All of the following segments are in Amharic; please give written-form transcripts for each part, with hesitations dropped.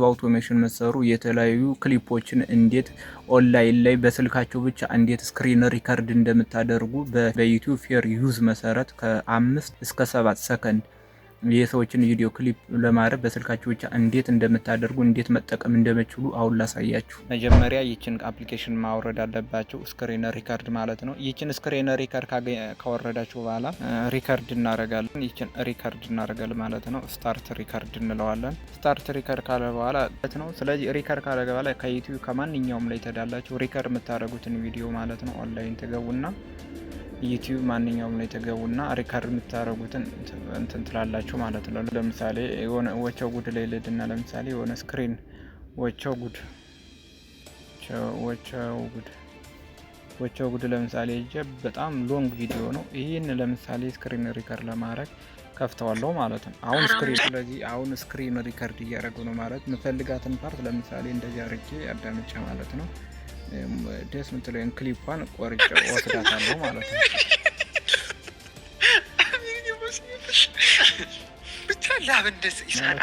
Automation መሰሩ የተለያዩ ክሊፖችን እንዴት ኦንላይን ላይ በስልካቸው ብቻ እንዴት screen record እንደምታደርጉ፣ በ YouTube fair use መሰረት ከ5 እስከ 7 ሰከንድ የሰዎችን ቪዲዮ ክሊፕ ለማድረግ በስልካችሁ ብቻ እንዴት እንደምታደርጉ፣ እንዴት መጠቀም እንደምትችሉ አሁን ላሳያችሁ። መጀመሪያ ይችን application ማውረድ አለባችሁ፣ screen record ማለት ነው። ይችን screen record ካወረዳችሁ በኋላ record እናደርጋለን። ይችን record እናደርጋለን ማለት ነው። Start record እንለዋለን። Start record ካለ በኋላ ነው። ስለዚህ record ካለ በኋላ ከ YouTube ከማንኛውም ላይ ትሄዳላችሁ። Record የምታደርጉትን ቪዲዮ ማለት ነው። ኦንላይን ትገቡና YouTube ማንኛውም ላይ ትገቡና record የምታደርጉትን እንትን ትላላችሁ ማለት ነው። ለምሳሌ የሆነ ወቸው ጉድ ላይ ልሂድና ለምሳሌ የሆነ screen ወቸው ጉድ ለምሳሌ እጀ በጣም long ቪዲዮ ነው። ይህን ለምሳሌ screen record ለማድረግ ከፍተዋለሁ ማለት ነው። አሁን screen ስለዚህ አሁን screen record እያደረጉ ነው ማለት የምፈልጋትን part ለምሳሌ እንደዚህ አድርጌ አዳምጬ ማለት ነው። ደስ የምትለውን ክሊፓን ቆርጬ ወስዳታለሁ ማለት ነው። ብቻ ላብ እንደዚህ ይሰራ።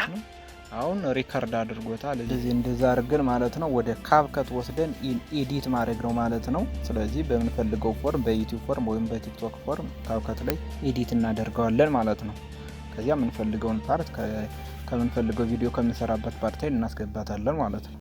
አሁን record አድርጎታል። እንደዚህ እንደዛ አድርገን ማለት ነው ወደ CapCut ወስደን edit ማድረግ ነው ማለት ነው። ስለዚህ በምንፈልገው form፣ በ YouTube form ወይም በ TikTok form CapCut ላይ edit እናደርገዋለን ማለት ነው። ከዚያ የምንፈልገውን part ከምንፈልገው ቪዲዮ ከምንሰራበት part ላይ እናስገባታለን ማለት ነው።